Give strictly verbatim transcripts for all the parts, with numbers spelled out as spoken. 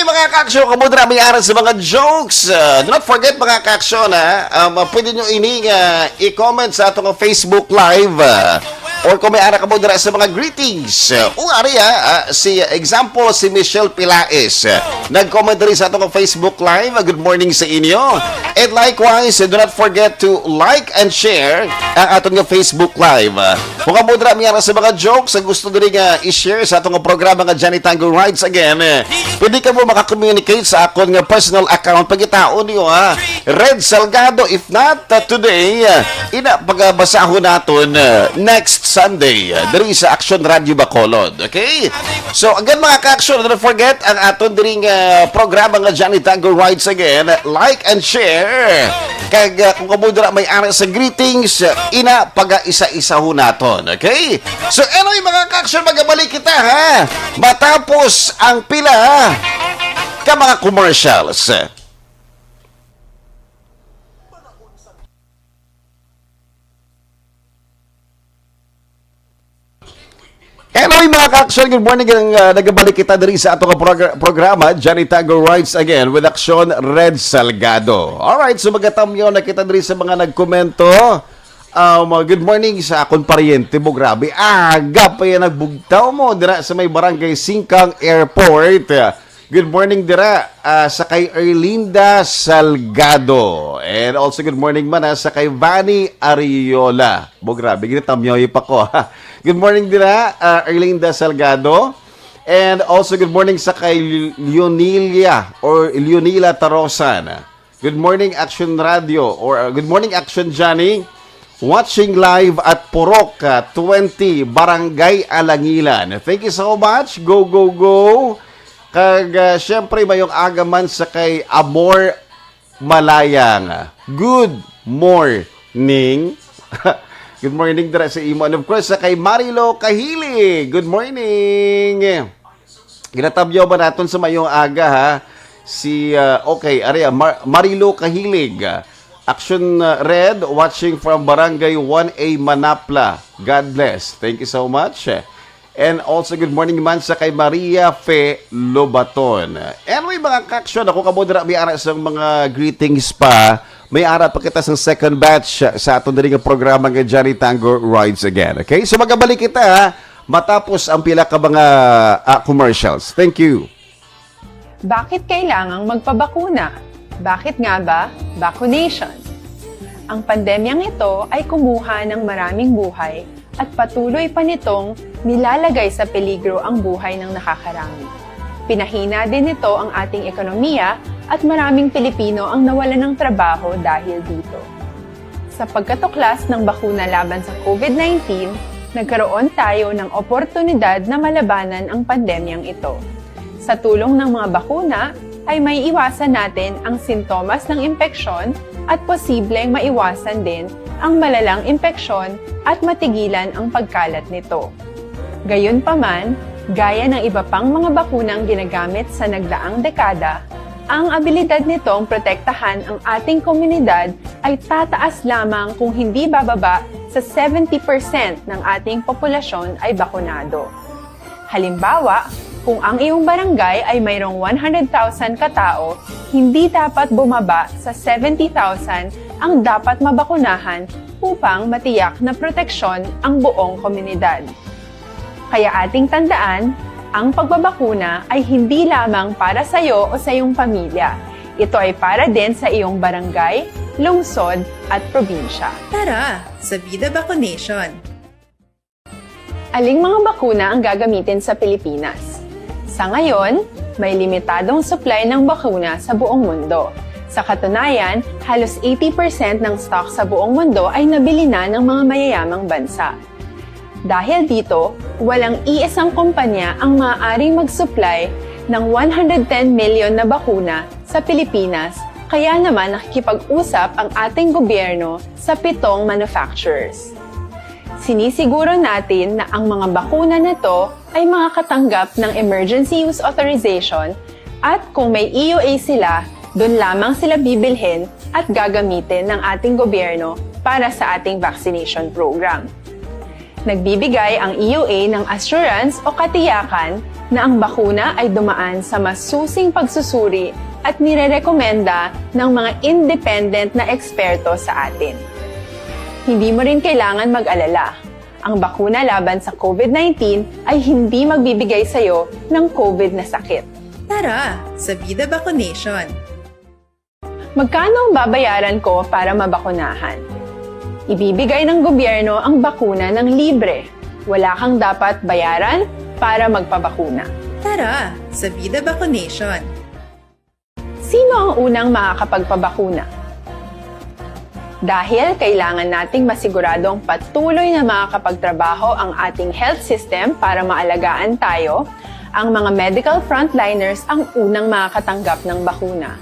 Mga kaaksyon, kamo dira may ara sa mga jokes. Uh, do not forget, mga kaaksyon, ha? Um, uh, pwede nyo ini nga i-comment sa atong Facebook Live. Uh, or kung may ara kamo dira sa mga greetings. Uh, o ari, ha? Uh, si, uh, example, si Michelle Pilaes. Uh, nag-comment diri sa atong Facebook Live. Uh, good morning sa inyo. And likewise, uh, do not forget to like and share ang aton nga Facebook Live. Uh, kung kamo dira may ara sa mga jokes, ang gusto diri nga i-share sa atong programa nga Johnny Tango Rides Again, eh, pwede kamo maka-communicate sa akon nga personal account. Pagitaon niyo, ha? Red Salgado, if not, uh, today, uh, ina pagabasahon naton, uh, next Sunday, uh, diri sa Action Radio Bacolod. Okay? So, again, mga ka-action, don't forget ang aton diri nga programa nga Johnny Tango Rides Again. Like and share. Kag, uh, kung kamo dira may ara sa greetings, uh, ina pagaisa-isahon naton. Okay? So, anyway, mga ka-action, magabalik kita, ha? Matapos ang pila ka mga commercials. Hello, mga ka-action. Good morning. Ang, uh, nagabalik kita diri sa ato nga progr-, programa, Johnny Tango Rides Again with Action Red Salgado. Alright, so magatamyaw na kita diri sa mga nagkomento. Um, uh, good morning sa akon paryente mo. Grabe, aga pa yan nagbugtaw mo dira sa may barangay Singkang Airport. Good morning dira, ah, sa kay Erlinda Salgado. And also good morning man, ah, sa kay Vanny Ariola. Bo, grabe, ginatamyoy pa ko, ha. Good morning dira, ah, Erlinda Salgado. And also good morning sa kay Leonilia or Leonila Tarosan. Good morning, Action Radio, or, uh, good morning, Action Johnny. Watching live at Purok, uh, twenty, Barangay Alangilan. Thank you so much. Go, go, go. Kag, uh, syempre, mayong aga man sa kay Amor Malayang. Good morning. Good morning dira sa imo. And of course, sa kay Marilo Kahili. Good morning. Ginatabyaw ba naton sa mayong aga, ha? Si, ah, okay, ari, ah, Mar-, Marilo Kahilig, ah, Action, ah, Red, watching from Barangay one A Manapla. God bless. Thank you so much. And also, good morning man sa kay Maria Fe Lobaton. Anyway, mga ka-action, ako kamo dira may ara sang mga greetings pa. May ara pa kita sa second batch sa aton diri nga programa nga Johnny Tango Rides Again. Okay? So, magabalik kita, ha? Matapos ang pila ka mga, ah, commercials. Thank you. Bakit kailangang magpabakuna? Bakit nga ba vacunation? Ang pandemyang ito ay kumuha ng maraming buhay at patuloy pa nitong nilalagay sa peligro ang buhay ng nakakarami. Pinahina din nito ang ating ekonomiya at maraming Pilipino ang nawalan ng trabaho dahil dito. Sa pagkatuklas ng bakuna laban sa COVID nineteen, nagkaroon tayo ng oportunidad na malabanan ang pandemyang ito. Sa tulong ng mga bakuna, ay may iwasan natin ang sintomas ng impeksyon at posibleng maiwasan din ang malalang impeksyon at matigilan ang pagkalat nito. Gayunpaman, gaya ng iba pang mga bakunang ginagamit sa nagdaang dekada, ang abilidad nitong protektahan ang ating komunidad ay tataas lamang kung hindi bababa sa seventy percent ng ating populasyon ay bakunado. Halimbawa, kung ang iyong barangay ay mayroong one hundred thousand katao, hindi dapat bumaba sa seventy thousand ang dapat mabakunahan upang matiyak na proteksyon ang buong komunidad. Kaya ating tandaan, ang pagbabakuna ay hindi lamang para sa iyo o sa iyong pamilya. Ito ay para din sa iyong barangay, lungsod, at probinsya. Tara, sa Vida Vacunation! Aling mga bakuna ang gagamitin sa Pilipinas? Sa ngayon, may limitadong supply ng bakuna sa buong mundo. Sa katunayan, halos eighty percent ng stock sa buong mundo ay nabili na ng mga mayayamang bansa. Dahil dito, walang iisang kumpanya ang maaaring mag-supply ng one hundred ten million na bakuna sa Pilipinas, kaya naman nakikipag-usap ang ating gobyerno sa pitong manufacturers. Sinisiguro natin na ang mga bakuna na to ay makakatanggap ng Emergency Use Authorization at kung may E U A sila, doon lamang sila bibilhin at gagamitin ng ating gobyerno para sa ating vaccination program. Nagbibigay ang E U A ng assurance o katiyakan na ang bakuna ay dumaan sa masusing pagsusuri at nirerekomenda ng mga independent na eksperto sa atin. Hindi mo rin kailangan mag-alala. Ang bakuna laban sa COVID nineteen ay hindi magbibigay sa iyo ng COVID na sakit. Tara sa Vida Vaccination! Magkano ang babayaran ko para mabakunahan? Ibibigay ng gobyerno ang bakuna ng libre. Wala kang dapat bayaran para magpabakuna. Tara sa Vida Vaccination! Sino ang unang makakapagpabakuna? Dahil kailangan nating masiguradong patuloy na makakapagtrabaho ang ating health system para maalagaan tayo, ang mga medical frontliners ang unang makakatanggap ng bakuna.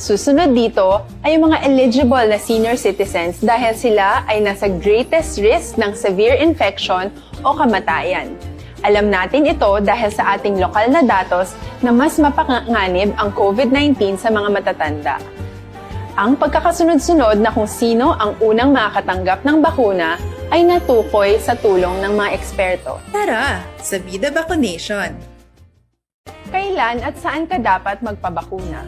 Susunod dito ay ang mga eligible na senior citizens dahil sila ay nasa greatest risk ng severe infection o kamatayan. Alam natin ito dahil sa ating lokal na datos na mas mapanganib ang COVID nineteen sa mga matatanda. Ang pagkakasunod-sunod na kung sino ang unang makakatanggap ng bakuna ay natukoy sa tulong ng mga eksperto. Tara sa Vida Vaccination! Kailan at saan ka dapat magpabakuna?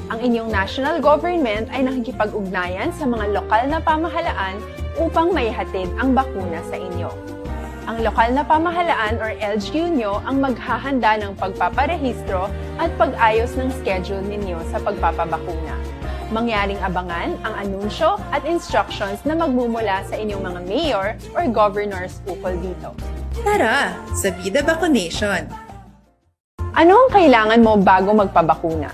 Ang inyong national government ay nakikipag-ugnayan sa mga lokal na pamahalaan upang maihatid ang bakuna sa inyo. Ang lokal na pamahalaan or L G U nyo ang maghahanda ng pagpaparehistro at pag-ayos ng schedule ninyo sa pagpapabakuna. Mangyaring abangan ang anunsyo at instructions na magmumula sa inyong mga mayor or governors ukol dito. Tara sa Vida Vaccination! Ano ang kailangan mo bago magpabakuna?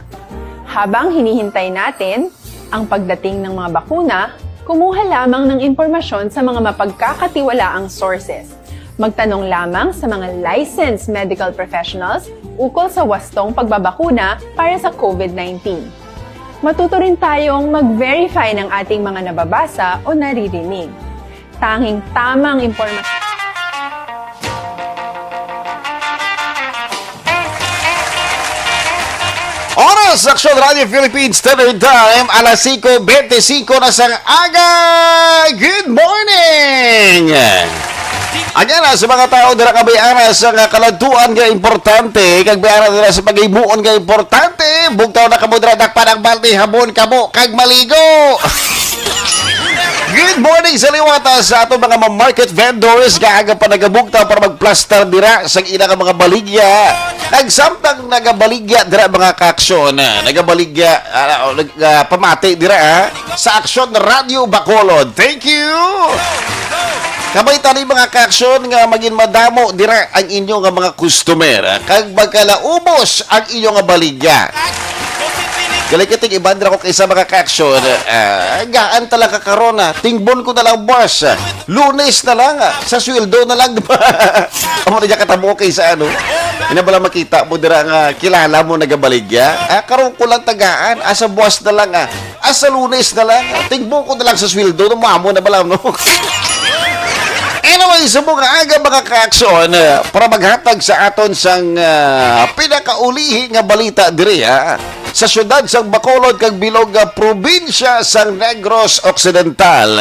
Habang hinihintay natin ang pagdating ng mga bakuna, kumuha lamang ng impormasyon sa mga mapagkakatiwalaang sources. Magtanong lamang sa mga licensed medical professionals ukol sa wastong pagbabakuna para sa COVID nineteen. Matuto rin tayong mag-verify ng ating mga nababasa o naririnig. Tanging tamang impormasyon. Oras, Aksyon Radio Philippines Standard Time, alas singko bente singko na sang aga. Good morning! Again, ah, sa mga tao dira nga may ara sa nga kaladtuan nga importante, kag may ara dira sa paghimuon nga importante, bugtaw na kamo dira, dakpan ang balde, habon kamo, kag maligo. Good morning sa liwata sa ato mga ma-, market vendors nga aga pa nagabugtaw para magplastar dira sa ila nga mga baligya. Kag samtang nagabaligya dira mga kaaksyon, nagabaligya, ah, nag-, ah, pamati dira, ah, sa Aksyon Radio Bacolod. Thank you! Kabay tani mga kaaksyon nga magin madamo dira ang inyo nga mga customer, ah, kag magkalaubos ang inyo nga baligya. Gali kiting iban ra ko kaysa mga kaaksyon. Ah, gaan talaga karon, ah. Tingbon ko na lang, boss. Lunes na lang, ah. Sa sweldo na lang, di ba? Amo na niya katabo kay sa ano. Ina bala makita mo dira nga kilala mo nagabaligya? Ah, karon ko lang tagaan. Ah, sa buwas na lang, ah. Ah, sa Lunes na lang, ah. Tingbon ko na lang sa sweldo. No, mamo na bala, no? Anyway, sa mga aga, mga kaaksyon, ah, para maghatag sa aton sang, ah, pinakaulihi nga balita diri, ha, sa siyudad sang Bacolod kag bilog nga probinsya sang Negros Occidental,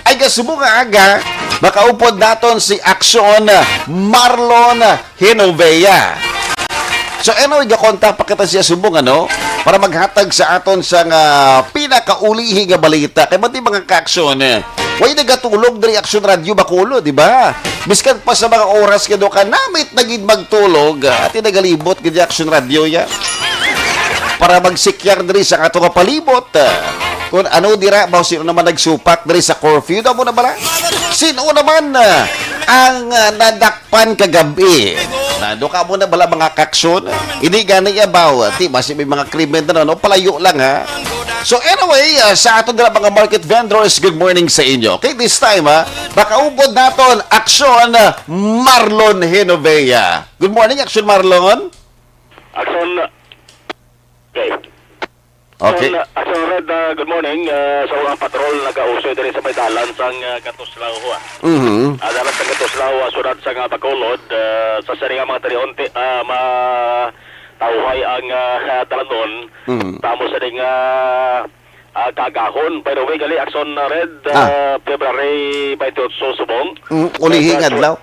ay kasubo nga aga, makaupod naton si Aksyon Marlon Genovea. So, anyway, gakontak pa kita siya subong, ano, para maghatag sa aton sang pinakaulihi nga balita. Kay bati mga kaaksyon, eh, way nagatulog diri Aksyon Radio Bacolod, di ba? Biskan pa sa mga oras nga do ka namit na gid magtulog, ah, ati nagalibot gid Aksyon Radio ya. Para magsikyar diri sa ato nga palibot, ah, kung ano dira, ba, sino naman nagsupak diri sa curfew? Daw mo na bala? Sino naman, ah, ang, ah, nadak pan kagabi. Na, do ka mo na bala mga kaaksyon? Hindi gani yabaw. Ti, basi may mga krimen na, no? Palayo lang, ha? So anyway, ah, sa aton dira mga market vendors, good morning sa inyo. Okay, this time, ha, makaupod naton, Aksyon, ah, Marlon Genovea. Good morning, Aksyon Marlon. Aksyon, okay. Okay. Aksyon, Aksyon Red, ah, good morning. Ah, sa mga patrol nagausoy diri sa may dalan sang, ah, Katuslao, ah. Mhm. Ah, dalan sang Katuslao, ah, siyudad sang, ah, Bacolod, ah, sa siring nga mga talion, ti-, ah, matawhay ang, ah, dalanon. Mhm. Tamo sa ding, ah, Ah, kagahon. By the way, gali, Action Red, Ah. ah, February twenty-eight, subong. Mm, ulihi Feb, nga ah, adlaw.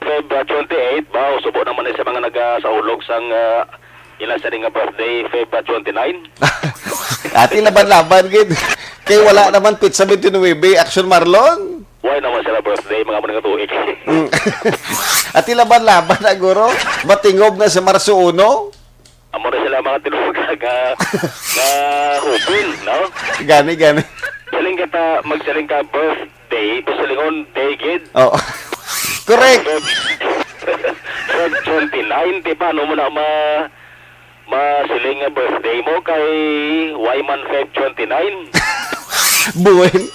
Feb, ah, twenty-eight ba? O, subo naman ni sa mga nagasaulog sang, ah, ila sa nga birthday, Feb, ah, twenty-nine. Ati laban-laban gid. Kay wala naman petsa twenty-nine, Action Marlon. Why naman sila birthday, mga mga tuig? Mm. Ati laban-laban na, guro. Matingob na sa Marso uno. Amo na sila mga tinuga nga, nga hoping, no? Gani, gani. Siling ka ta, magsiling ka birthday, pero silingon day gid. Oo. Correct. Feb, Feb twenty-nine, di pa, ano mo na ma-, masiling nga birthday mo kay why man Feb twenty-nine? Buwin.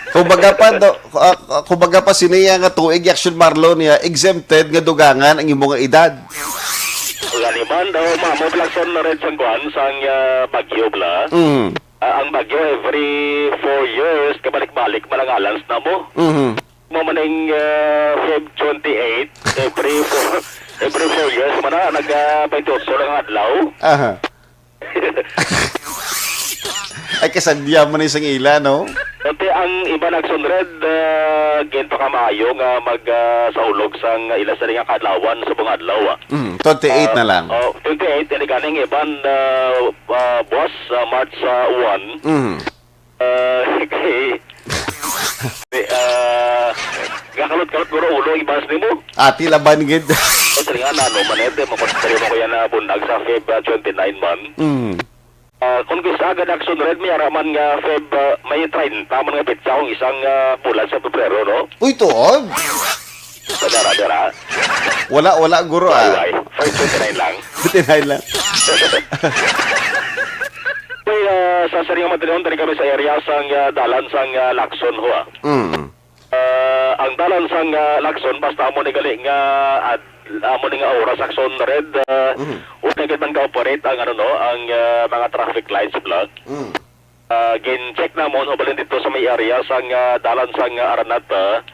Kumbaga pa, do, ah, ah, kumbaga pa, siniya nga tuig, Action Marlon, niya, exempted nga dugangan ang imo nga edad. Gani man daw, ma-, mo Blackson na rin sang kuan, sang, ah, bagyo, bla. Mm. Ah, ang bagyo, every four years, kabalik-balik, malangalans na mo. Mhm. Mo maning, ah, Feb twenty-eight, every four, every four years, man na, nag, ah, twenty-eight lang adlaw. Aha. Ay, kasadya man ni sang ila, no? Dati ang iban Action Red, ah, ginpakamaayo nga mag, ah, saulog sang ila sa nga kaadlawan sa mga adlaw, ah. Mm, twenty-eight na lang. Ah, oh, twenty-eight, ini ganing iban, ah, ah, buwas, ah, March, ah, one. Mm. Ah, kay, ah, gakalot-kalot guro ulo, ibas nimo. Ati laban gid. O, sige nga, ano, man, ito, makontrol mo kaya na bundag sa Feb, ah, twenty-nine man. Mm. Ah, kung gusto agad Action Red, may araman nga Feb, ah, may treinta man nga petsa kung isang, ah, bulan sa Pebrero, no? Uy, tuod. Sa dara, dara. Wala, wala, guro, ah. Why, why? Feb twenty-nine lang. Twenty-nine lang. Uy, ah, sa sari nga matinahon, dali kami sa area sang, ah, dalan sang, ah, Lacson, ho, ah. Mm. Ah, ang dalan sang, ah, Lacson, basta amo ni gali nga ad-, amo ni nga oras, Action Red, ah, Mhm. wala gid man ka-operate ang, ano, no, ang, ah, mga traffic lights, bla. Mm. Ah, gin-check namon, ubalin dito sa may area sang, ah, dalan sang, ah, Aranata.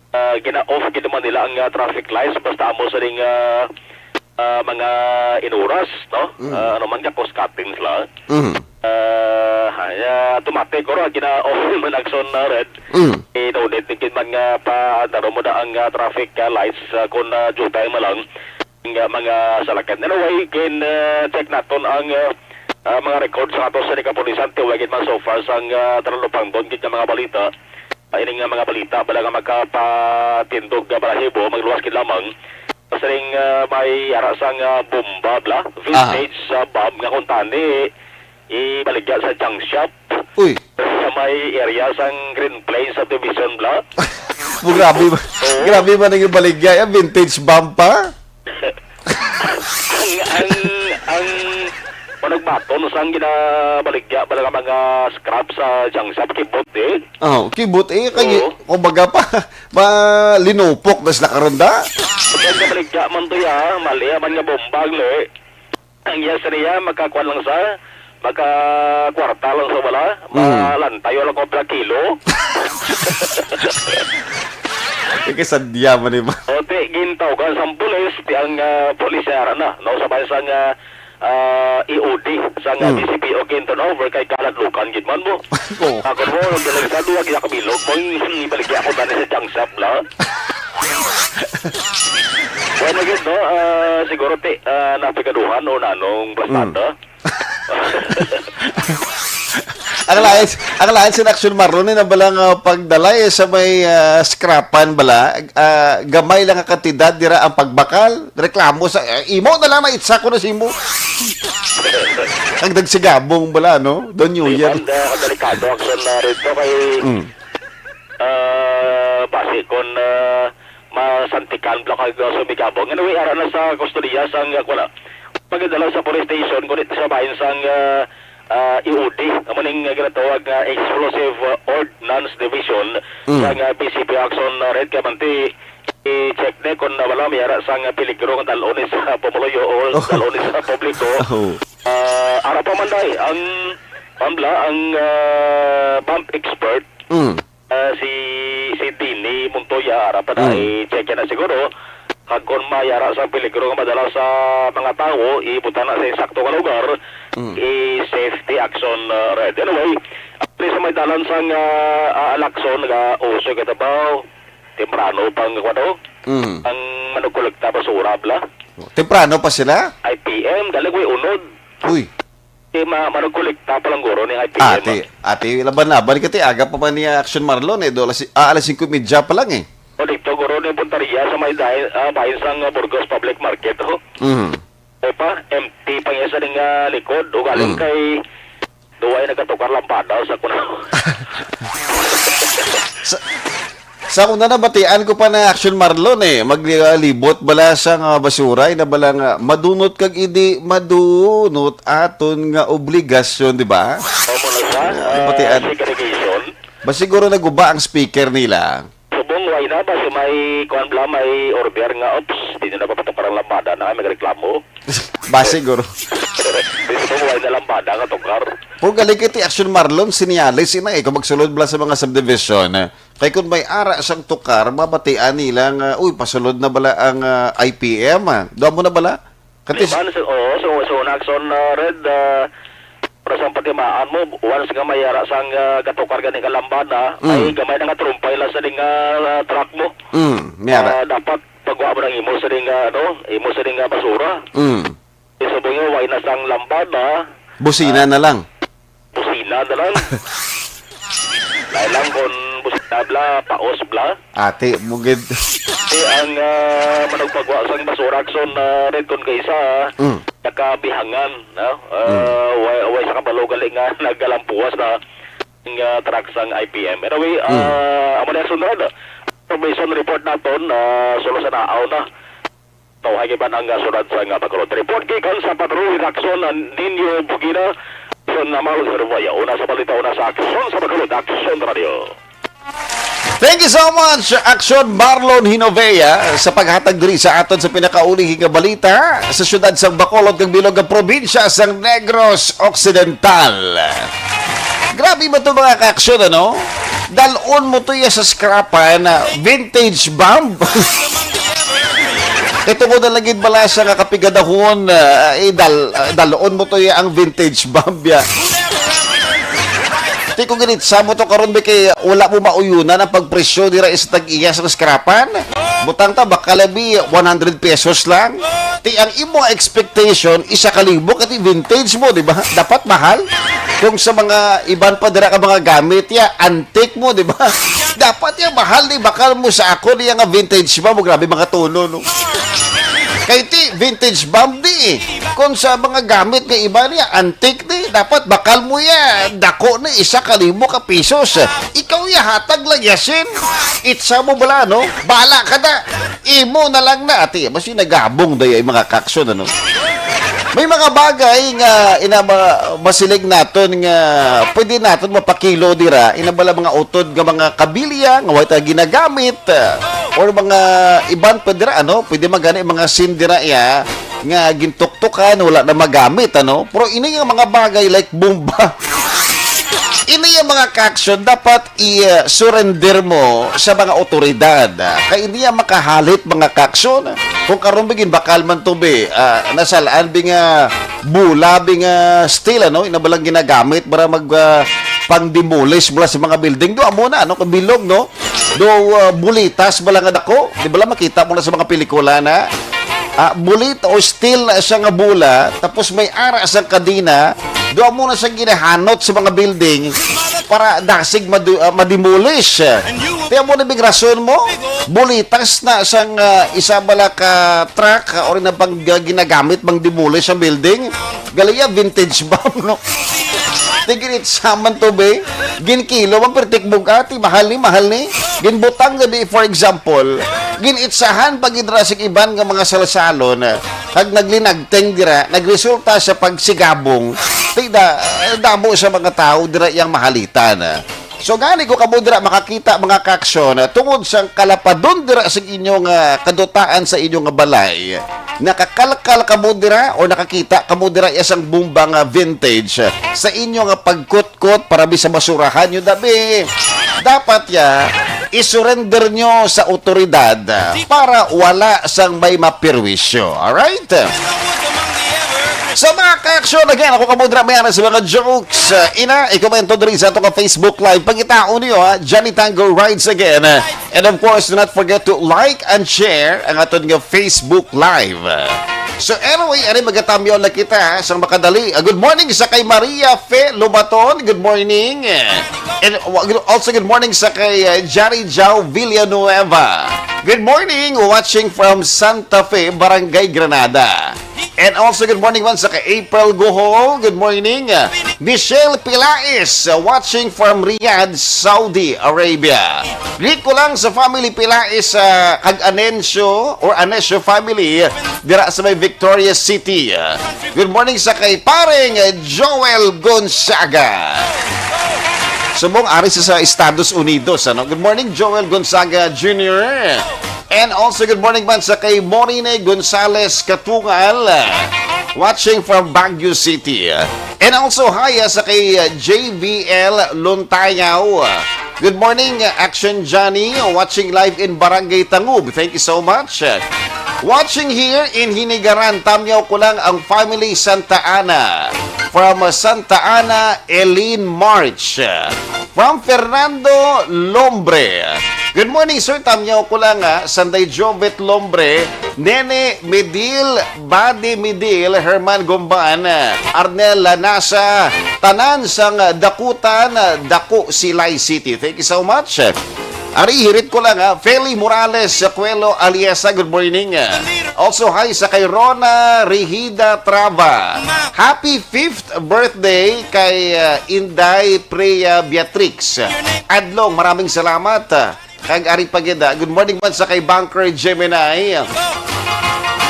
Ah, gina-off gid man nila ang, ah, traffic lights, basta amo sa ring, ah, ah, mga inuras, no? Mm. Ah, ano man ka, cost cutting sila. Mm. Ah, ay, ah, automatic, guro, gina-off man Action, ah, Red. Mm. Eh, no need, di gid man nga pa, taro mo na ang, ah, traffic, ah, lights, ah, kung, ah, jutay mo lang. Nga mga salakyan. Anyway, gin, ah, check naton ang, ah, ah, mga record sa ato sa kapulisan. Tiwagin man so far sang, ah, talupangdon gid nga mga balita. Ah, ini nga mga balita, bala nga makapatindog nga balahibo, magluwas gid lamang. Sa ring, ah, may ara sang, ah, bomba, bla? Aha. Vintage, ah, bomb nga kung tani, ibaligya sa junk shop. Uy. Sa may area sang Green Plains Subdivision, bla? Mo, grabe ba? Oo. Grabe ba nang ibaligya? Yan, vintage bomb pa? Ang, ang, ang panagbaton sang ginabaligya, bala nga mga scrap sa junk shop, kibot, eh. Oh, kibot, eh. Kay, Oo. kumbaga pa, ma-, linupok na sila karon da. Pag ginabaligya man to, ya, mali, man nga bomba, li. Ang iya sa niya, makakuan lang sa, makakwarta lang sa wala, Mm. malantayo lang ko pila kilo. Ikasadya man ni ba? O, ti, gintawgan sa pulis, ti ang, ah, pulis, ara na, no, sa bayan sa nga, ah, E O D, sa nga Mm. D C P O, gin-turn over kay kaladlukan gid man mo. Oo. Ako mo, ang dalag sa duwa, ginakabilog mo, yung ibaligya ako dani sa junk shop lang. Bueno, gid, no? Ah, siguro, ti, ah, napigaduhan o nanong Mm. bastada. Ang lain, ang lain sa Action Marlon, eh, na bala nga pagdala, eh, sa may, ah, scrapan bala, ah, gamay lang ang kantidad, dira ang pagbakal, reklamo sa, ah, imo na lang na itsa ko na sa imo. Ang dagsigabong bala, no? Don New Di Year. man, ah, delikado Action na rin to kay, Mm. ah, base kon, ah, masantikan bala kag, ah, sumigabong. Anyway, ara na sa kustodiya sang, ah, wala. Pagdala sa police station, ngunit sa bahin sang, ah, ah, E O D, amo ning, ah, ginatawag nga Explosive, ah, Ordnance Division Mm. sang, ah, P C P Action, ah, Red Kamanti. I-check na kung na wala may ara sang, ah, peligro nga dal-on sa pumuluyo o Oh. dal-on sa publiko. Oh. Ah, ara pa man, day, ang, ang bla, ang, ah, bomb expert, Mm. Ah, si, si Dini Montoya, ara pa na, Mm. i-check niya na siguro. Kag kon mayara sa peligro nga madala sa mga tawo, ibutang na sa insakto nga lugar, Mm. i-safety action, uh, red. Anyway, at least sa may dalan sang, uh, uh, Lacson, nga uso ka trabaho, temprano pang, ano, Mm. ang manugkolekta basura, bla. Temprano pa sila? I P M, dali ko'y unod. Uy. Di ma-, manugkolekta pa lang guro ni I P M. Ate, ate, laban-laban ka, ti, aga pa man ni Action Marlon, eh. Do, alas, ah, alas singko y media pa lang, eh. O, dito, guro, ni puntaria sa may dai-, ah, bahin sang, ah, Burgos Public Market, ho. Mhm. O pa, empty pa niya sa ning, ah, likod. Ugaling Mm. kay duway nagatukar lampada sa kuna. Sa, sa una nabatian ko pa na Action Marlon, eh. Maglibot bala sa nga basura, ina bala nga madunot kag idi madunot aton nga obligasyon, di ba? Amo na siya, Ah, ah, batian. Segregation. Ba siguro naguba ang speaker nila? Subong way na ba si may kuan bala, may order nga, "Oops, di nyo na papatukar ang lambada na," may reklamo. Ba siguro. Di subong way na lambada nga tukar. Pero galing kay ti Action Marlon, sinyales ina eh, kung magsulod bala sa mga subdivision, eh. Kay kung may ara sang tukar, mabatian nila nga, "Uy, pasulod na bala ang, ah, I P M, ah." Doon mo na bala? Kati Di ba, so, oo, so, so, Naxon, ah, Red, ah, para sa patimaan mo, once nga may ara sang, ah, gatukar gani nga lambada, Mm. ay gamay na nga trumpay lang sa ding, ah, truck mo. Mm, may ara. Ah, dapat pagwa mo ng imo sa ding, ah, ano, imo sa ding, ah, basura. Mm. Isubong mo, way na sang lambada. Busina Ah. na lang. Busina na lang. Dahil lang kung busina bla, paos bla. Ate, mugid. Di ang, ah, managpagwa sang basura, Akson, ah, Red, kung kaisa, ah, Mm. nakabihangan, no? Ah, Mm. way, way sa kabalo gali nga nagalampuas na ang, ah, truck sang I P M. Anyway, Mm. ah, amo na ang sunod. Information report naton, ah, sulo sa naaw na. Tawag iban ang, ah, sunod sa nga Bacolod. Report gikan sa Patrol Action, ah, Nino Bugina. Action na Mal Herboya. Una sa balita, una sa Action sa Bacolod. Action Radio. Thank you so much, Action Marlon Hinovea, sa paghatag diri sa aton sa pinakauli nga balita sa siyudad sang Bacolod kag bilog nga probinsya sang Negros Occidental. Grabe ba to, mga ka-action, ano? Dalon mo to iya sa scrapan, ah, vintage bomb. Kay tungod na lang gid bala siya nga kapigadahon, ah, eh, dal-, ah, dalon mo to iya ang vintage bomb, ya. Ti ko ginit sa mo to karon, be, kay wala mo mauyunan ang pagpresyo dira sa tag-iya sa scrapan. Butang ta, baka labi one hundred pesos lang. Ti ang imo expectation, isa ka libo, kati vintage mo, di ba? Dapat mahal. Kung sa mga iban pa dira ka mga gamit, ya, antique mo, di ba? Dapat ya mahal ni bakal mo sa ako niya nga vintage ba mo, grabe mga tono, no? Kay ti, vintage bomb di eh. Kung sa mga gamit nga iba niya, antique di, dapat bakal mo ya, dako ni isa ka libo ka pesos. Ikaw ya hatag lang yasin. Itsa mo bala, no? Bala ka na. Imo na lang na, ati. Mas yung nagabong dayo yung mga ka-action, ano? May mga bagay nga inaba masiling naton nga pwede naton mapakilo dira, inabala mga utod nga mga kabilya nga wala ta ginagamit, ah, or mga iban pa dira, ano, pwede magani mga sin dira iya nga gintuktukan, wala na magamit, ano? Pero ini nga mga bagay like bomba, ini yung mga ka-action dapat i-surrender mo sa mga otoridad. Kay hindi yan makahalit, mga ka-action. Kung karon bigin bakal man to, be, ah, nasalaan, bi nga bula, bi nga steel, ano, inabalang ginagamit para mag, ah, pang-demolish bala sa mga building. Do amo na, ano, kabilog, no? Do, ah, bulitas bala nga dako. Di bala makita mo na sa mga pelikula na? Ah, bulit o steel na siya nga bula, tapos may ara sa kadena, do amo na siya ginahanot sa mga building para dasig madu-, ah, ma-demolish. Kaya mo na bing rason mo, bulitas na sang, ah, isa bala ka truck, ah, or na pang, ah, ginagamit pang demolish ang building. Galiya, vintage bomb, no? Tigil it saman to, be. Ginkilo man, pero tikbog ka, ti mahal ni, mahal ni. Ginbutang na, be, for example, gin-itsahan pag idrasig iban nga mga salsalon, ah, kag naglinagteng dira, nagresulta sa pagsigabong, ti da-, damo sa mga tao dira yang mahalitan, ah. So, gani ko kamo dira makakita, mga ka-action, ah, tungod sa kalapadon dira sa inyong, ah, kadutaan sa inyong nga balay. Nakakalkal kamo dira o nakakita kamo dira ya sang bomba nga vintage, ah, sa inyo nga pagkutkot para bisa masurahan nyo dabi. Dapat ya, isurrender nyo sa otoridad, ah, para wala sang may mapirwisyo. Alright? So, mga ka-aksyon, again, ako kamudra may ana sa mga jokes. Ah, ina, ikomento diri sa ato nga Facebook Live. Pangitaon niyo, ha? Johnny Tango rides again. And of course, do not forget to like and share ang aton nga Facebook Live. So anyway, ari, magatamyaw na kita sa makadali. Ah, good morning sa kay Maria Fe Lobaton. Good morning. And uh, good- also good morning sa kay uh, Jari Jao Villanueva. Good morning, watching from Santa Fe, Barangay Granada. And also good morning man sa kay April Guho. Good morning. Uh, Michelle Pilais, uh, watching from Riyadh, Saudi Arabia. Greet ko lang sa family Pilais, uh, kag Anencio or Anesio family dira sa may Victoria City. Good morning sa kay pareng Joel Gonzaga. Subong ari sa, sa Estados Unidos, ano? Good morning, Joel Gonzaga Junior. And also, good morning man sa kay Morine Gonzales Katungal, watching from Baguio City. And also, hi, ah, sa kay, ah, J V L Luntayaw. Good morning, Action Johnny. Watching live in Barangay Tangub. Thank you so much. Watching here in Hinigaran, tamyaw ko lang ang family Santa Ana. From Santa Ana, Eileen March. From Fernando Lombre. Good morning, sir. Tamyaw ko lang, ah, Sanday Jovet Lombre, Nene Medil, Badi Medil, Herman Gomban, Arnel Lanasa, tanan sang Dakutan, Dako, Silay City. Thank you so much. Ari, hirit ko lang, ha. Feli Morales, Sacuelo, Aliesa, good morning. Also, hi sa kay Rona Rigida Trava. Happy fifth birthday kay, uh, Inday Priya Beatrix Adlong. Maraming salamat. Kag ari pa gid, ah, good morning man sa kay Banker Gemini.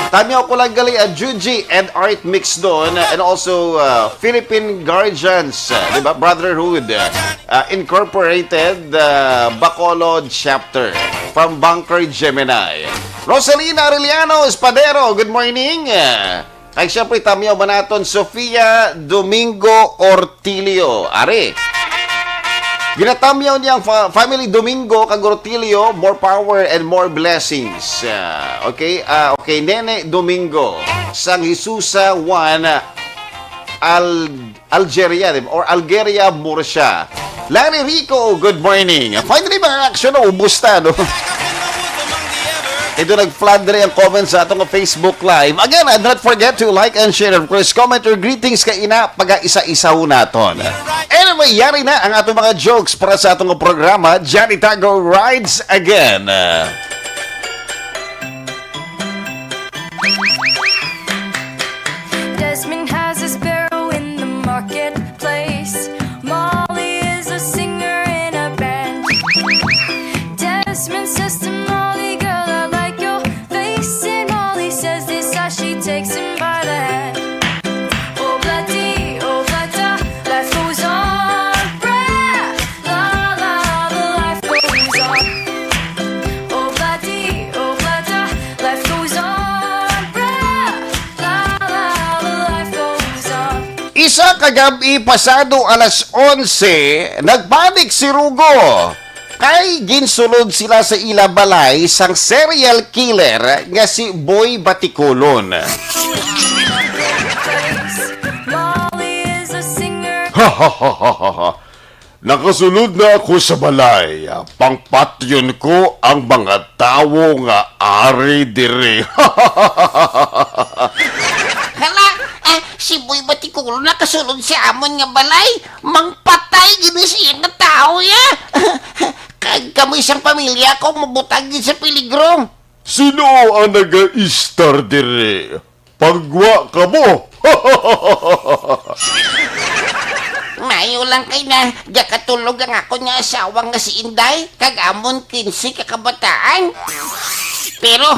Tamyaw ko lang gali, ah, Juji and Art Mix doon, ah, and also, ah, Philippine Guardians, ah, di ba? Brotherhood, ah, Incorporated, ah, Bacolod Chapter from Banker Gemini. Rosalina Arellano Espadero, good morning. Ah, Kag siyempre, tamyaw man naton Sofia Domingo Ortilio. Ari. Ginatamyaw niya ang fa- family Domingo kag Ortilio, more power and more blessings. Ah, okay, ah, okay, Nene Domingo, sang Jesusa Juan, Al- Algeria, di ba? Or Algeria, Murcia. Larry Rico, good morning. Finally, mga aksyon, naubos na, no? Ito, nag-flood rin ang comments sa atong Facebook Live. Again, uh, do not forget to like and share. Of course, comment or greetings kay ina, pag-isa-isa ho naton. Anyway, yari na ang atong mga jokes para sa atong programa, Johnny Tago Rides Again. Desmond has a sparrow in the marketplace. Molly is a singer in a band. Desmond says to Molly, "Girl, I like your face." And Molly says this as she takes him by the hand. Oh, bloody, oh, bloody, life goes on. Bra, la, la, the life goes on. Oh, bloody, oh, bloody, life goes on. Bra, la, la, the life goes on. Isa ka gab-i pasado alas onse, nagpanik si Rugo. Kay ginsulod sila sa ila balay sang serial killer nga si Boy Batikulon. Nakasulod na ako sa balay. Pangpatyon ko ang mga tawo nga ari diri. Hala, eh, si Boy Batikulo nakasulod sa amon nga balay. Mangpatay gid ni siya nga tawo, ya. Kag kamo sang pamilya ko mabutang gid sa peligro. Sino ang nagaistar diri? Pagwa kamo! Maayo lang kay na, gakatulog ang akon nga asawa nga si Inday, kag amon kinse ka kabataan. Pero,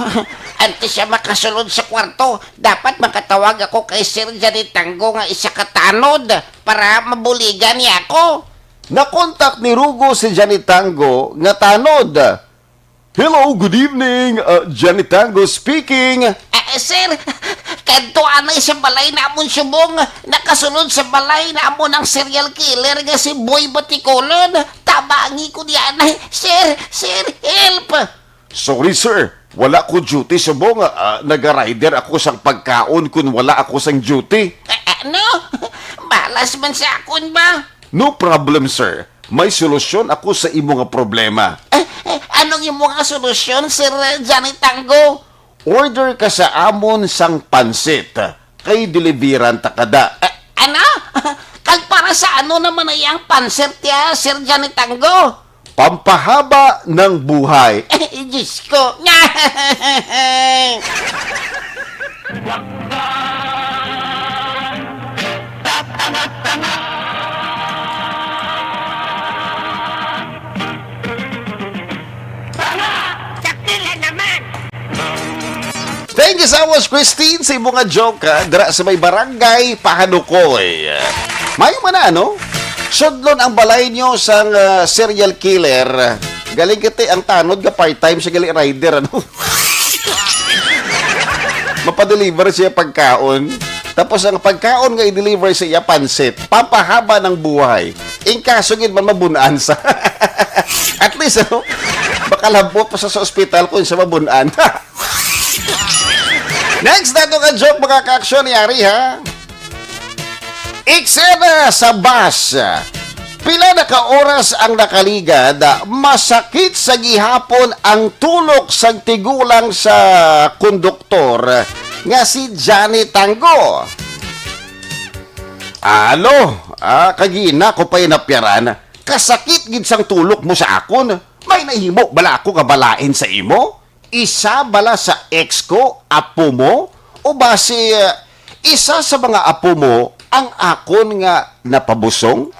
antes siya makasulod sa kwarto, dapat makatawag ako kay Sir Janitango nga isa ka tanod para mabuligan niya ako. Nakontak ni Rugo si Janitango nga tanod. Hello, good evening. Uh, Johnny Tango speaking. Ah, sir, Adto anay sa balay namon subong, nakasulod sa balay namon ang serial killer nga si Boy Batikolon. Tabangi ko dianay. Sir, sir, help! Sorry, sir. Wala ko duty subong. Ah, naga-rider ako sang pagkaon kun wala ako sang duty. A-, ano? Balas man sa akon ba? No problem, sir. May solusyon ako sa imo nga problema. Eh, eh, anong imo nga solusyon, Sir Johnny Tango? Order ka sa amon sang pansit, kay deliveran ta kada. Eh, ano? Kag para sa ano naman na iyang pansit ya, Sir Johnny Tango? Pampahaba ng buhay. Eh, Diyos ko. Tanga! Dakila naman! Thank you so much, Christine, sa imo nga joke, ha? Dira sa may barangay Pahanukoy. Mayo man na, ano? Sudlon ang balay nyo sang, ah, serial killer. Galing kiti ang tanod nga part-time siya gali rider, ano? Mapadeliver siya pagkaon. Tapos ang pagkaon nga i-deliver sa iya, pansit. Pampahaba ng buhay. In kaso gid man mabun-an sa. At least, ano? Makalabot pa sa, sa ospital kung sa mabun-an. Next nato nga joke, mga ka-aksyon, yari, ha? Eksena sa bus. Pila na ka oras ang nakaligad, masakit sa gihapon ang tulok sang tigulang sa konduktor nga si Johnny Tango. Alo, ah, kagina ko pa'y napyaran. Kasakit gid sang tulok mo sa akon. May nahimo bala ako nga balain sa imo? Isa bala sa ex ko, apo mo? O basi, uh, isa sa mga apo mo ang akon nga napabusong?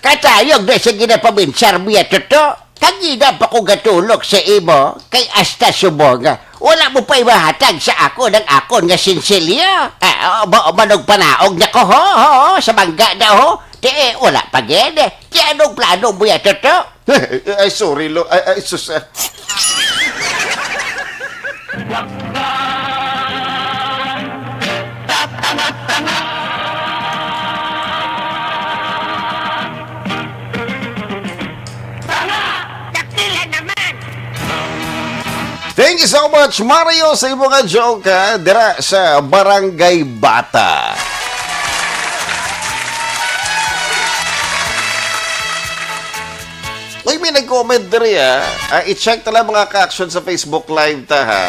Katayog na sa ginapamintsar mo ya, Toto. Kagina pa ko gatulok sa imo, kay hasta subong, wala mo pa'y mahatag sa akon ang akon nga sinsilyo. Ah, oh, ba, manog panaog na ko, ho, ho, ho, sa bangga na, ho. Ti, wala pa gid. Ti, anong plano mo ya, Toto? Ay, sorry, lo. Ay, ay, sus, ah. Tanga! Dakila naman! Thank you so much, Mario, sa imo nga joke, ha, dira sa Barangay Bata. Uy, may nag-comment diri, ah. Ah, i-check ta lang, mga ka-action, sa Facebook Live ta, ha.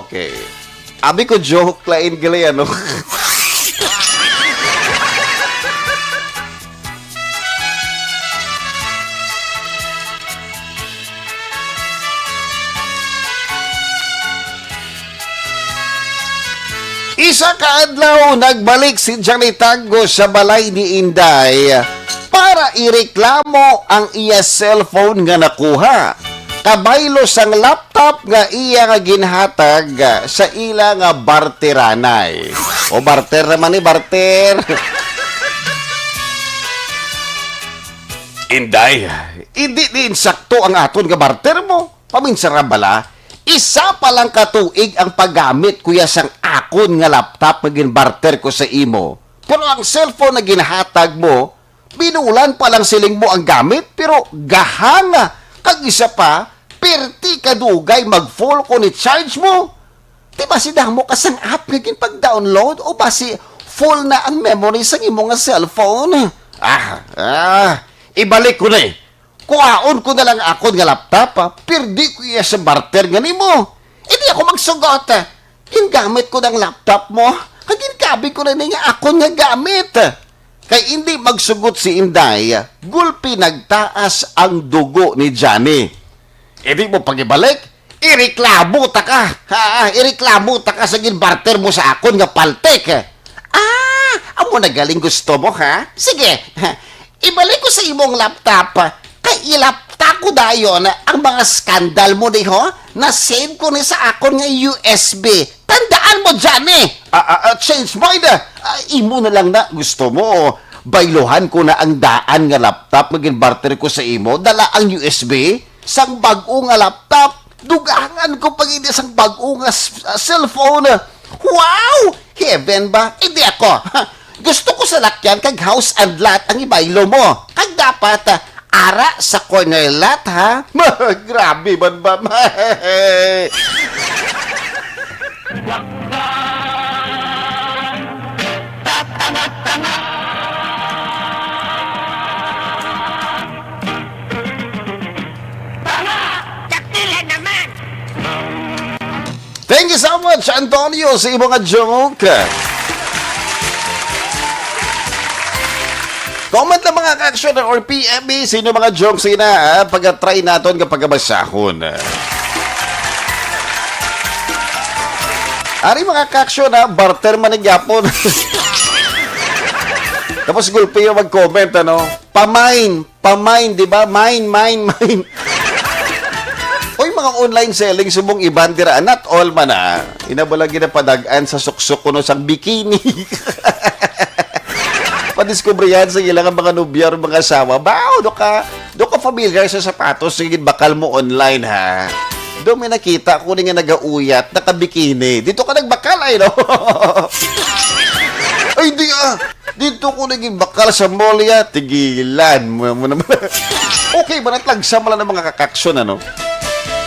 Okay. Abi ko, joke, lain gali, ano? Isa ka adlaw, nagbalik si Johnny Tango sa balay ni Inday para ireklamo ang iya cellphone nga nakuha, kabaylo sang laptop nga iya nga ginhatag sa ila nga barteranay. O, barter naman ni barter. Inday, hindi ni insakto ang aton nga barter mo. Paminsara bala, isa pa lang ka tuig ang paggamit ko ya sang akon nga laptop nga ginbarter ko sa imo. Pero ang cellphone na ginhatag mo, binulan pa lang siling mo ang gamit, pero gahanga. Kag isa pa, pirti ka dugay mag-full kon i-charge mo. Di ba si damo ka sang app nga ginpag-download o ba si full na ang memory sang imo nga cellphone? Ah, ah, ibalik ko na eh. Kuhaon ko na lang akon nga laptop, ah. Pirdi ko iya sa barter nga nimo. Hindi ako magsugot, ah. Gingamit ko ng laptop mo. Kag ginkabi ko na ni nga akon nga gamit. Kay hindi magsugot si Inday, gulpi nagtaas ang dugo ni Johnny. Hindi mo pagibalik? Ireklamo ta ka. Ha, ireklamo ta ka sa ginbarter mo sa akon nga paltik. Ah, amo na galing gusto mo, ha? Sige, ibalik ko sa imong laptop. Kay ilapta ko dayon ang mga skandal mo diho. Na-save ko ni sa akon nga U S B. Tandaan mo, Johnny! Ah, ah, ah, change mind! Ah, imo na lang na gusto mo. Bayluhan ko na ang daan nga laptop nga ginbarter ko sa imo. Dala ang U S B sang bag-o nga laptop. Dugangan ko pa gid sang bag-o nga s-, ah, cellphone. Wow! Heaven ba? Hindi ako. Gusto ko salakyan kag house and lot ang ibaylo mo. Kag dapat, ah, ara sa corner lot, ha? Grabe man ba? Tanga! Dakila naman! Thank you so much, Antonio, sa imo nga joke. Comment lang, mga ka-action, or P M E, sino mga jokes ina, ah, pag-try naton nga pagabasahon. Ari, mga ka-action, ah, barter man ni gyapon. Tapos gulpi yung mag-comment, ano? Pamain, pamain, di ba? Mine, mine, mine. Oy, mga online selling, subong iban dira, not all man, ah. Ina ba lang ginapadag-an sa suksok kuno sang bikini? Padiskubrihan sa ilang mga nobya or mga asawa. Bao, do ka, do ka familiar sa sapatos nga ginbakal mo online, ha? Do may nakita ko ni nga nagauyat, naka-bikini. Dito ka nagbakal, ay, no? Ay, di, ah. Dito ko na ginbakal sa mall, ya. Tigilan mo, mo naman. Okay, manatlag sa mala ng mga kakaksyon, ano?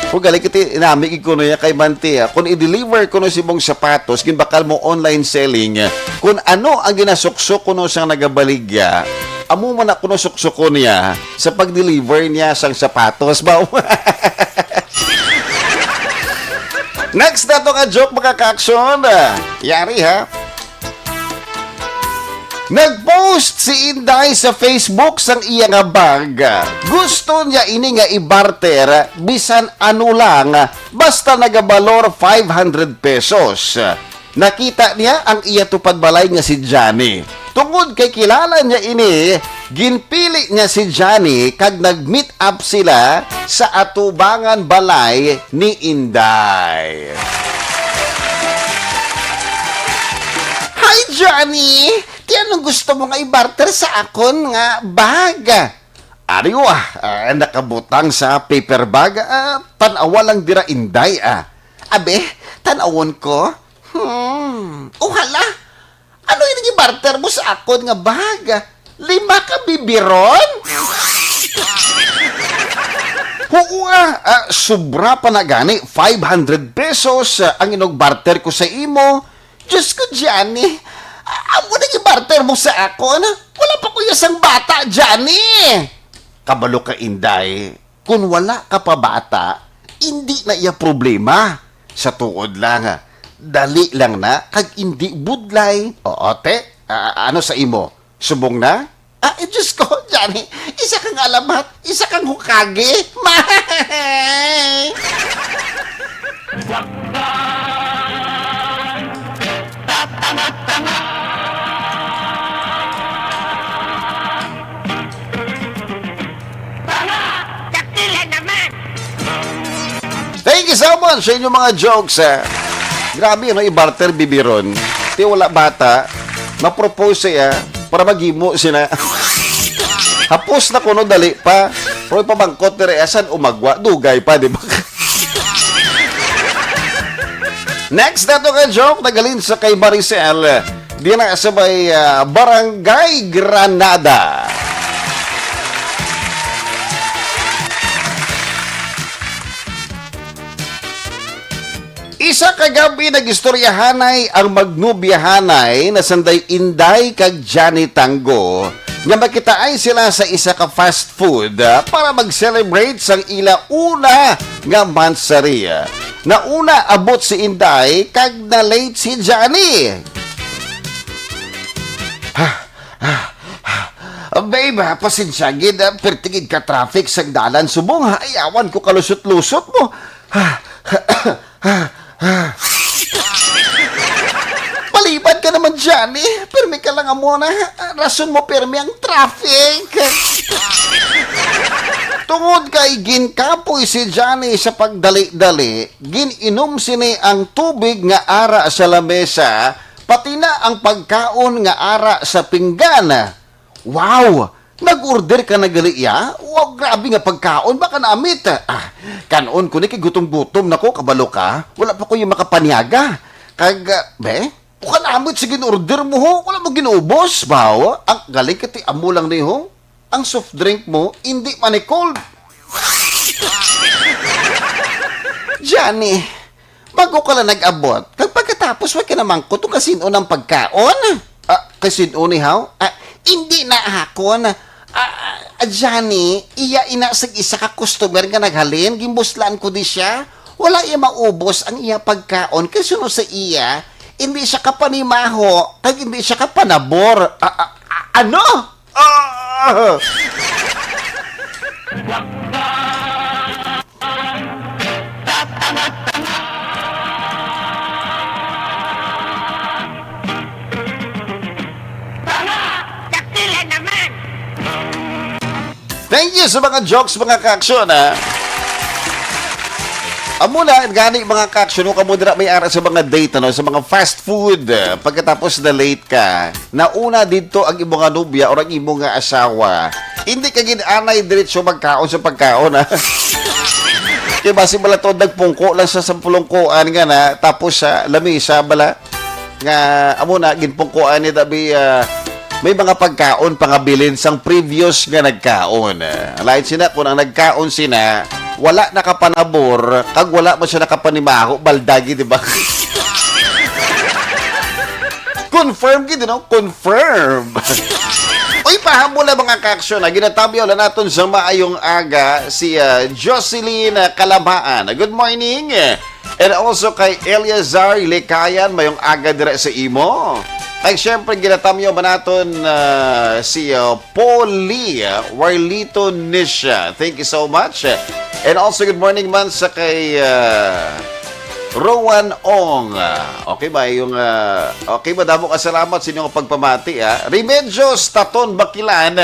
Kung gali kiti, inami gid kuno ya kay Manti, ah. Kung i-deliver kuno si mong sapatos, ginbakal mo online selling, ah, kung ano ang ginasuksok kuno sang nagabaligya, amo man na kuno suksukon niya sa pag-deliver niya sang sapatos. Ba? Next na to nga joke, mga kaaksyon. Yari, ha? Nag-post si Inday sa Facebook sang iya nga bag. Gusto niya ini nga i-barter bisan ano lang, basta nagabalor five hundred pesos. Nakita niya ang iya tupad balay nga si Johnny. Tungod kay kilala niya ini, ginpili niya si Johnny kag nag-meet up sila sa atubangan balay ni Inday. Hi, Johnny! Ti anong gusto mo nga i-barter sa akon nga bag? Ari, ah, ah, nakabutang sa paper bag. Ah, tan-awa lang dira, Inday, ah. Abe, tan-awon ko. Hmm, oh, hala. Ano ini gibarter mo sa akon nga bag? Lima ka bibiron? Huo, ah, ah, sobra pa na gani, five hundred pesos, ah, ang inugbarter ko sa imo. Diyos ko, Johnny, a-, amo na gibarter mo sa akon? Wala pa ko iya sang bata, Johnny. Kabalo ka, Inday, kun wala ka pa bata, indi na iya problema. Sa tuod lang, dali lang na kag indi budlay. Oo, te? A-, ano sa imo? Subong na? Ah, eh, Diyos ko, Johnny, isa kang alamat, isa kang hukagi. Mahay! Tanga! Dakila naman! Thank you so much sa inyong mga jokes, ah. Grabe, no, i-barter bibiron. Ti wala bata, ma-propose siya para maghimo sina. Hapos na kuno, dali pa. Pero ipabangkot diri, asan umagwa? Dugay pa, di ba? Next nato nga joke, nagalin sa kay Maricel. Dira sa may, ah, Barangay Granada. Isa ka gab-i nagistoryahanay ang magnobyahanay na sanday Inday kag Johnny Tango nga makitaay sila sa isa ka fast food, ah, para mag-celebrate sang ila una nga monthsary. Nauna abot si Inday kag na-late si Johnny. Ah, ah, ah. Babe, ah, pasensya gid, ah, perti gid ka traffic sang dalan subong, ha? Ayawan ko kalusot-lusot mo. Ah, ah, ah. Palibad ka naman, Johnny. Pirmi ka lang amo na. Rason mo, pirmi ang traffic. Tungod kay ginkapoy si Johnny sa pagdali-dali, gin-inom sini ang tubig nga ara sa lamesa, pati na ang pagkaon nga ara sa pinggan. Wow! Nag-order ka na gali, ya? Wow, grabe nga pagkaon, baka namit. Ah, kanon ko ni kay gutom-gutom na ko, kabalo ka. Wala pa ko yung makapanyaga. Kag, ah, be? Baka namit sa gin-order mo, ho. Wala mo ginubos, bawo. Ang galing ka, ti amo lang ni, ho. Ang soft drink mo, hindi man ni cold. Johnny, bago ka lang nag-abot, kag pagkatapos wa ka namangkot kung kasin-o ang pagkaon? Ah, kasin-o ni, haw? Ah, hindi na akon. Ah, ah, Johnny, iya ina sa isa ka customer nga naghalin, gimbuslan ko di siya. Wala iya maubos ang iya pagkaon, kay suno sa iya, hindi siya kapanimaho, kag hindi siya kapanabor. Ah, ah, ah, ano? Ah! Dakila naman! Thank you sa mga jokes, mga ka-aksyon, ha? Amo na, gani, mga ka-aksyon, kung kamo dira may ara sa mga date, ano, sa mga fast food, ah, pagkatapos na late ka, nauna didto ang imo nga nobya or ang imo nga asawa. Hindi ka gid anay diretso magkaon sa pagkaon, ha? Kay basi bala to, nagpungko lang sa sampulong kuan nga na, tapos sa lamisa bala, nga amo na, ginpungkuan ni Dabi, ah, may mga pagkaon pangabilin sang previous nga nagkaon. Ah, lain sina kung ang nagkaon sina, wala nakapanabor, kag wala man siya nakapanimaho, baldagi, di ba? Confirm gid, no? Confirm. Uy, pahamula, mga ka-aksyon, ah, ginatamyaw na naton sa maayong aga si, ah, Jocelyn, ah, Kalabaan. Good morning. And also kay Eleazar Likayan, mayong aga dira sa imo. Kay syempre, ginatamyaw man naton, ah, si, ah, Polly, ah, Warlito Nisha. Thank you so much. And also, good morning man sa kay, ah, Rowan Ong. Ah, okay ba yung, ah, okay ba? Damo ka salamat sa inyong pagpamati, ah. Remedios Taton Bakilan.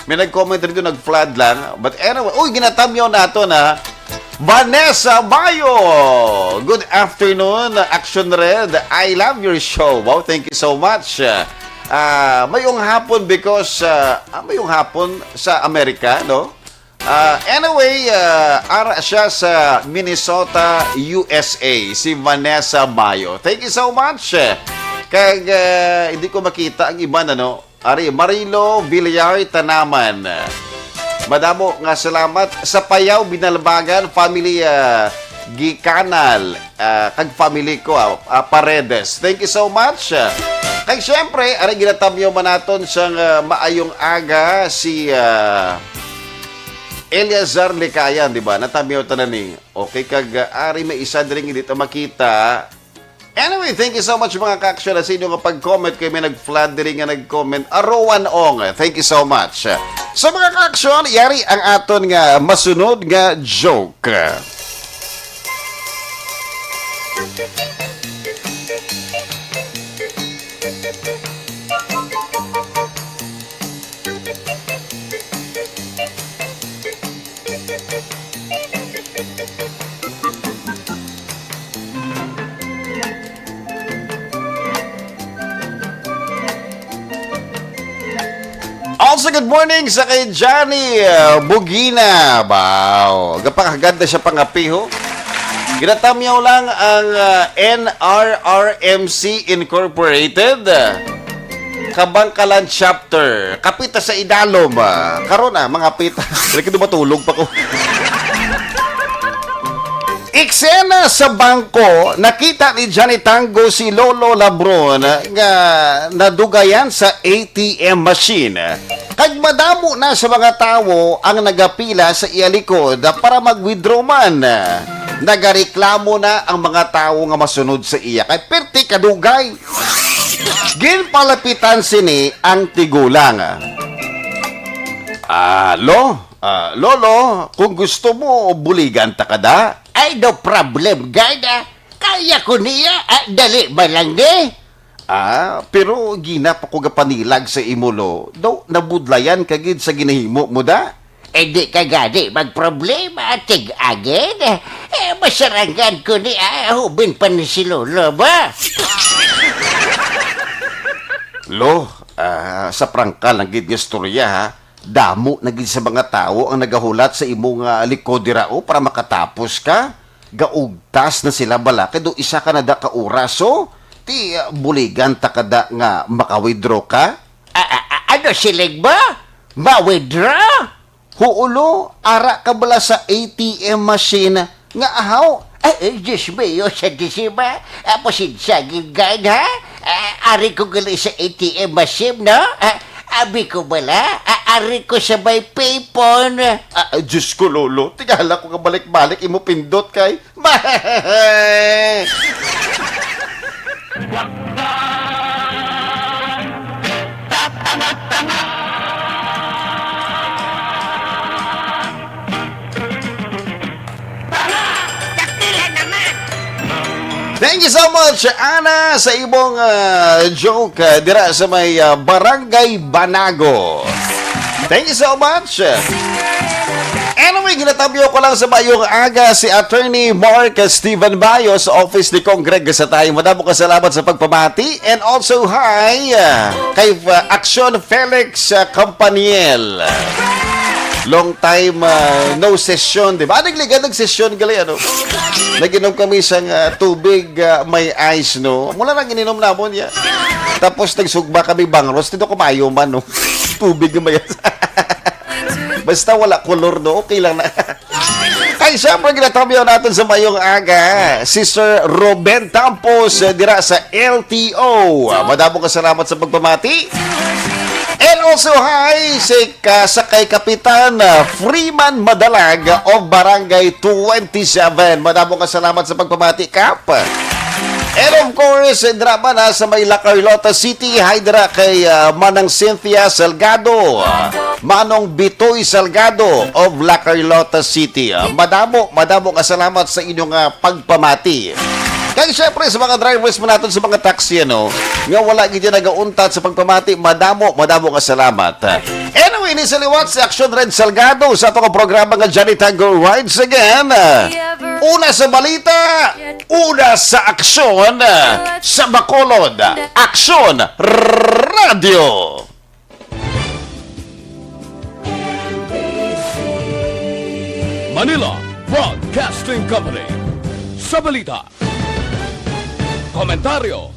May nag-comment dito, nag-flood lang. But anyway, uy, ginatamyaw naton, ah. Vanessa Bayo, good afternoon, Action Red. I love your show. Wow, thank you so much. Ah, mayong hapon because, ah, ah, mayong hapon sa Amerika, no? Ah, anyway, ah, ara siya sa Minnesota, U S A, si Vanessa Bayo. Thank you so much. Kag, ah, hindi ko makita ang iba na, no? Ari, Marilo Villar Tanaman. Madamo nga salamat sa Payaw Binalbagan family, ah, Gikanal, ah, kag family ko, ah, ah, Paredes. Thank you so much. Kag siyempre, ari ginatamyaw man naton sang, ah, maayong aga si, ah, Eleazar Likayan, di ba? Natamyaw tanan ni. Okay, kag, ah, ari may isa diri nga di ta makita. Anyway, thank you so much, mga ka-action, sa inyo nga pag-comment kay may nag-flood diri nga nag-comment. Arowan Ong, thank you so much. So, mga ka-action, yari ang aton nga masunod nga joke. Also, good morning sa kay Johnny, uh, Bugina. Wow, gapakaganda siya pangapiho. Ginatamyaw lang ang, uh, N R R M C Incorporated. Kabangkalan Chapter. Kapita sa idalom. Ah, karon, ah, mga pita. Dili ka dumatulog pa ko. Eksena sa bangko, nakita ni Johnny Tango si Lolo Labron nga nadugayan sa A T M machine. Kag madamo na sa mga tawo ang nagapila sa iya likod para mag-withdraw man. Nagareklamo na ang mga tawo nga masunod sa iya kay perti kadugay. Ginpalapitan sini ang tigulang. Ah, lo, ah, lolo, kung gusto mo, buligan ta ka da. Ay, no problem, guard, ah. Kaya ko niya, ah, dali ba lang ni? Ah, pero gina pa ko gapanilag sa imo, lo. Daw, nabudlayan ka gid sa ginahimo mo, da? Eh, di ka gani magproblema, tig-agin. Eh, masarangan ko ni, ah, hubin pa ni si Lolo ba? Lo, ah, sa prangka lang gid nga istorya, ha? Damo na gid sa mga tawo ang nagahulat sa imo nga likod dira, oh, para makatapos ka. Gaugtas na sila bala kay do isa ka na da ka oras, oh. Ti, ah, buligan ta ka da nga maka-withdraw ka. A-, a-, a-, ano siling mo? Ma-withdraw? Huulo, ara ka bala sa A T M machine nga ahaw. Ay, ay, Diyos mio, Santisima. Ah, pasensya gid, ha? Ah, ari ko gali sa A T M machine, no? Ah, abi ko bala, ah, ari ko sa may payphone. Ah, ah, Diyos ko, Lolo. Tingala ko nga balik-balik imo pindot kay. Thank you so much, Ana, sa imong, ah, joke, ah, dira sa may, ah, Barangay Banago. Thank you so much. Anyway, ginatamyo ko lang sa maayong aga si Attorney Mark Steven Bayo sa office ni Congreg sa tayo. Madamo ka salamat sa pagpamati. And also, hi, ah, kay, ah, Action Felix, ah, Campaniel. Long time, ah, no session, di ba? Nagligad, nagsession gali, ano? Nag-inom kami sang, ah, tubig, ah, may ice, no? Mula nang ininom namon, ya. Tapos nagsugba kami bangros, dito kumayo man, no? Tubig nga may ice. Basta wala kolor, no? Okay lang na. Kay siyempre, ginatamyaw natin sa mayong aga, si Sir Ruben Tampos, eh, dira sa L T O. Ah, madamo ka salamat sa pagpamati. And also, hi, si ka, sa kay Kapitan, ah, Freeman Madalag of Barangay twenty-seven. Madamo ka salamat sa pagpamati, Kap. And of course, dira man, ah, sa may La Carlota City, hi dira kay, ah, Manang Cynthia Salgado, ah, Manong Bitoy Salgado of La Carlota City. Ah, madamo, madamo nga salamat sa inyong, ah, pagpamati. Kag syempre sa mga drivers mo naton sa mga taxi, ano, nga wala gid nagauntat sa pagpamati, madamo, madamo nga salamat. Anyway, ni sa liwat si Action Red Salgado sa atong programa nga Johnny Tango Rides Again. Una sa balita, una sa aksyon, sa Bacolod, Aksyon Radio. Manila Broadcasting Company. Sa balita, komentaryo,